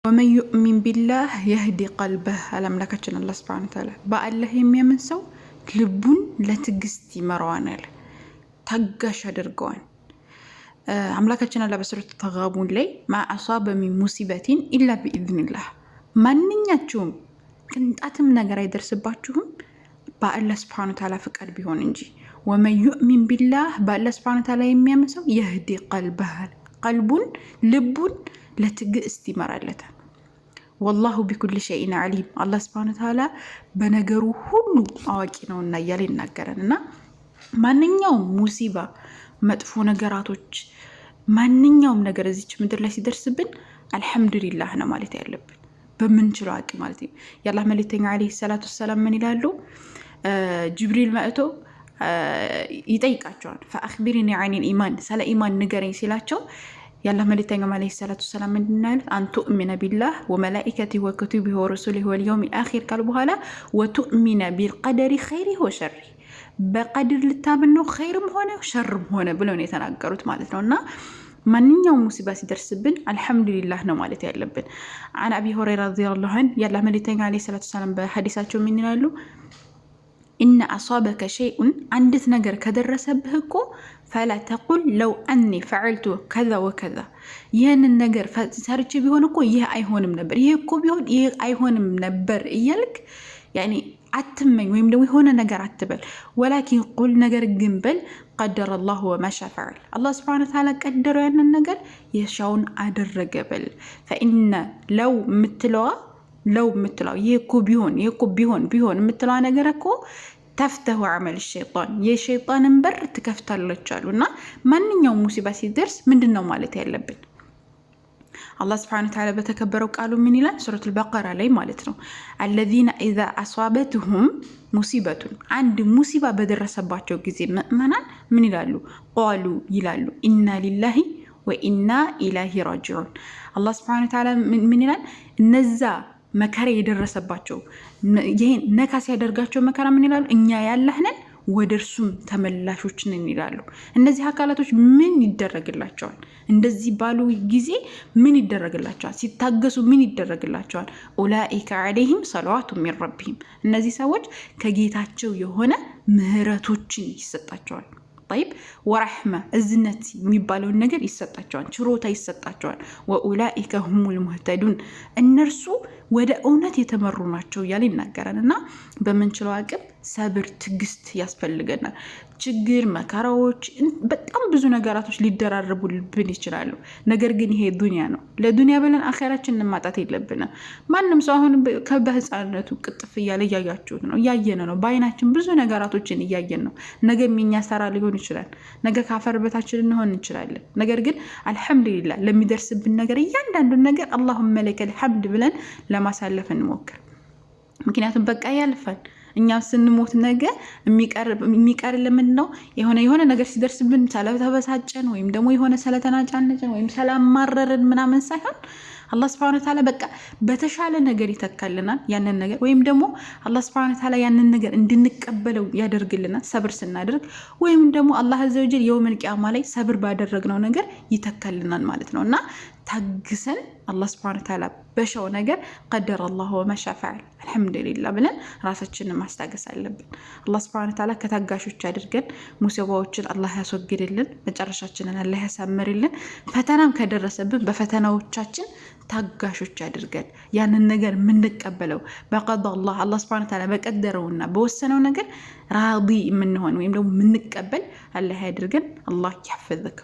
ومن يؤمن بالله يهد قلبه አለ አምላካችን አላህ سبحانه وتعالى። በአላህ የሚያምን ሰው ልቡን ለትዕግስት ይመራዋል፣ ታጋሽ ያደርገዋል። አምላካችን አላህ በሱረቱ ተጋቡን ላይ ما أصاب من مصيبة إلا بإذن الله፣ ማንኛቸውም ቅንጣትም ነገር አይደርስባችሁም በአላህ سبحانه وتعالى ፍቃድ ቢሆን እንጂ። ومن يؤمن بالله፣ በአላህ سبحانه وتعالى የሚያምን ሰው يهد قلبه፣ ቀልቡን ልቡን ለትዕግስት ይመራለታል። والله بكل شيء عليم፣ አላህ سبحانه وتعالى በነገሩ ሁሉ አዋቂ ነውና እያለ ይናገራል። እና ማንኛውም ሙሲባ፣ መጥፎ ነገራቶች፣ ማንኛውም ነገር እዚች ምድር ላይ ሲደርስብን አልሐምዱሊላህ ነው ማለት ያለብን በምንችለው አቅም ማለት ነው። የአላህ መልእክተኛ عليه الصلاة والسلام ምን ይላሉ? ጅብሪል መጥቶ ይጠይቃቸዋል። فأخبرني عن الإيمان፣ ስለ ኢማን ንገረኝ ሲላቸው የአላህ መልእክተኛ عليه الصلاة والسلام ምንድን ነው ያሉት? أن تؤمن بالله وملائكته وكتبه ورسله واليوم الآخر ካሉ በኋላ وتؤمن بالقدر خيره وشره፣ በቀድር ልታምን ነው ኸይርም ሆነ ሸርም ሆነ ብለው ነው የተናገሩት ማለት ነው። እና ማንኛውም ሙሲባ ሲደርስብን አልሐምዱሊላህ ነው ማለት ያለብን። عن أبي هريرة رضي الله عنه፣ የአላህ መልእክተኛ عليه الصلاة والسلام በሐዲሳቸው ምን ይላሉ? إن أصابك شيء፣ አንዲት ነገር ከደረሰብህ እኮ فلا تقل لو أني فعلت كذا وكذا፣ ይህንን ነገር ሰርቼ ቢሆን እኮ ይህ አይሆንም ነበር፣ ይህ እኮ ቢሆን ይህ አይሆንም ነበር እያልክ يعني አትመኝ ወይም ደግሞ የሆነ ነገር አትበል። ولكن قل፣ ነገር ግን በል قدر الله وما شاء فعل፣ አላህ سبحانه وتعالى ቀደረው ያንን ነገር የሻውን አደረገ በል። فإن لو የምትለዋ፣ لو የምትለዋ፣ ይህ እኮ ቢሆን፣ ይህ እኮ ቢሆን ቢሆን የምትለዋ ነገር እኮ تفتح عمل الشيطان፣ የሸይጣንን በር ትከፍታለች አሉ። እና ማንኛውም ሙሲባ ሲደርስ ምንድን ነው ማለት ያለብን? አላህ سبحانه وتعالى በተከበረው ቃሉ ምን ይላል? ሱረቱል በቀራ ላይ ማለት ነው። الذين إذا أصابتهم مصيبة፣ አንድ ሙሲባ በደረሰባቸው ጊዜ ምእመናን ምን ይላሉ? قالوا ይላሉ إنا لله وإنا إليه راجعون። አላህ سبحانه وتعالى ምን ይላል? እነዛ መከራ የደረሰባቸው ይሄን ነካ ሲያደርጋቸው መከራ ምን ይላሉ? እኛ ያላህ ነን ወደ እርሱም ተመላሾች ነን ይላሉ። እነዚህ አካላቶች ምን ይደረግላቸዋል? እንደዚህ ባሉ ጊዜ ምን ይደረግላቸዋል? ሲታገሱ ምን ይደረግላቸዋል? أولئك عليهم صلوات من ربهم፣ እነዚህ ሰዎች ከጌታቸው የሆነ ምህረቶችን ይሰጣቸዋል። طيب ورحمة፣ እዝነት የሚባለውን ነገር ይሰጣቸዋል፣ ችሮታ ይሰጣቸዋል። وأولئك هم المهتدون፣ እነርሱ ወደ እውነት የተመሩ ናቸው እያለ ይናገራል። እና በምንችለው አቅም ሰብር፣ ትዕግስት ያስፈልገናል። ችግር፣ መከራዎች፣ በጣም ብዙ ነገራቶች ሊደራረቡብን ይችላሉ። ነገር ግን ይሄ ዱንያ ነው። ለዱንያ ብለን አኼራችንን ማጣት የለብንም። ማንም ሰው አሁን በህፃንነቱ ቅጥፍ እያለ እያያችሁት ነው፣ እያየን ነው። በአይናችን ብዙ ነገራቶችን እያየን ነው። ነገ የኛ ሰራ ሊሆን ይችላል። ነገ ካፈር በታችን ልንሆን እንችላለን። ነገር ግን አልሐምዱሊላህ ለሚደርስብን ነገር እያንዳንዱን ነገር اللهم لك الحمد ብለን ለማሳለፍ እንሞክር። ምክንያቱም በቃ ያልፋል። እኛም ስንሞት ነገ የሚቀርልን ምንድን ነው? የሆነ የሆነ ነገር ሲደርስብን ስለተበሳጨን ወይም ደግሞ የሆነ ስለተናጫነጭን ወይም ስላማረርን ምናምን ሳይሆን አላህ سبحانه وتعالى በቃ በተሻለ ነገር ይተካልናል ያንን ነገር፣ ወይም ደግሞ አላህ سبحانه وتعالى ያንን ነገር እንድንቀበለው ያደርግልናል ሰብር ስናደርግ፣ ወይም ደግሞ አላህ عز وجل يوم القيامة ላይ ሰብር ባደረግነው ነገር ይተካልናል ማለት ነው። እና ታግሰን አላህ سبحانه وتعالى በሻው ነገር قدر الله وما شاء فعل አልሐምዱሊላህ ብለን ራሳችንን ማስታገስ አለብን። አላህ سبحانه وتعالى ከታጋሾች አድርገን፣ ሙሲባዎችን አላህ ያስወግድልን፣ መጨረሻችንን አላህ ያሳምርልን። ፈተናም ከደረሰብን በፈተናዎቻችን ታጋሾች አድርገን ያንን ነገር የምንቀበለው በቀዳ አላህ፣ አላህ سبحانه وتعالى በቀደረውና በወሰነው ነገር راضي የምንሆን ወይም ደግሞ የምንቀበል አላህ ያድርገን። አላህ يحفظك።